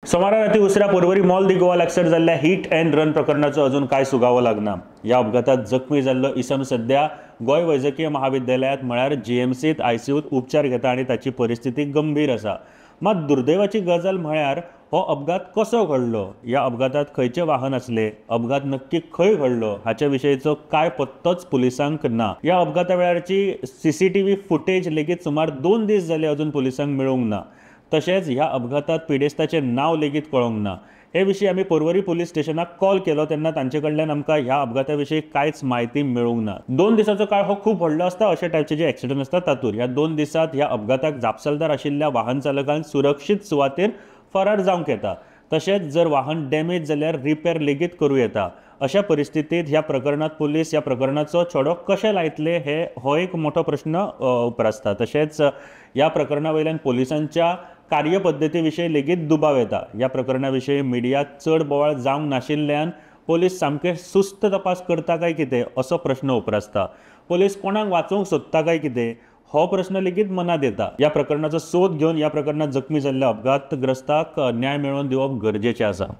सोमारा राती उसरा पर्वरी मॉल दी गोवा लागसर जाल्ल्या हिट अँड रन प्रकरणाचो अजून कांय सुगावो लागना. ह्या अपघातात जखमी जाल्लो इसम सध्या गोंय वैजकीय महाविद्यालयांत म्हळ्यार जीएमसीत आयसीयूत उपचार घेता आनी ताची परिस्थिती गंभीर आसा. मात दुर्दैवाची गजाल म्हळ्यार हो अपघात कसो घडलो, ह्या अपघातात खंयचें वाहन आसलें, अपघात नक्की खंय घडलो हाचे विशयीचो कांय पत्तोच पुलिसांक ना. ह्या अपघाता वेळारची सीसीटीव्ही फुटेज लेगीत सुमार 2 दीस जाले अजून पुलिसांक मेळूंक ना. तशेंच ह्या अपघातात पिडेस्ताचें नांव लेगीत कळोंक ना. हे विशीं आमी पर्वरी पुलीस स्टेशनाक कॉल केलो तेन्ना तांचे कडल्यान आमकां ह्या अपघाता विशीं कांयच म्हायती मेळूंक ना. 2 दिसाचो काळ हो खूब व्हडलो आसता अशे टायपचे जे एक्सिडंट आसता तातूंत. ह्या 2 दिसांत ह्या अपघाताक जापसालदार आशिल्ल्या वाहन चालकान सुरक्षीत सुवातेर फरार जावंक येता. तशेंच जर वाहन डॅमेज जाल्यार रिपेर लेगीत करूं येता. अशा परिस्थितीत ह्या प्रकरणात पुलीस ह्या प्रकरणाचो छडो कशे लायतले हे हो एक मोठो प्रश्न उप्रासता. तशेंच ह्या प्रकरणा वयल्यान पुलिसांच्या कार्यपद्दती विशीं लेगीत दुबाव येता. ह्या प्रकरणा विशीं मिडिया चड बोवाळ जावंक नाशिल्ल्यान पुलीस सामके सुस्त तपास करता काय कितें असो प्रश्न उप्रासता. पुलीस कोणाक वाचोवंक सोदता काय कितें हो प्रश्न लेगीत मनात येता. ह्या प्रकरणाचो सोद घेवन ह्या प्रकरणात जखमी जाल्ल्या अपघातग्रस्ताक न्याय मेळोवन दिवप गरजेचें आसा.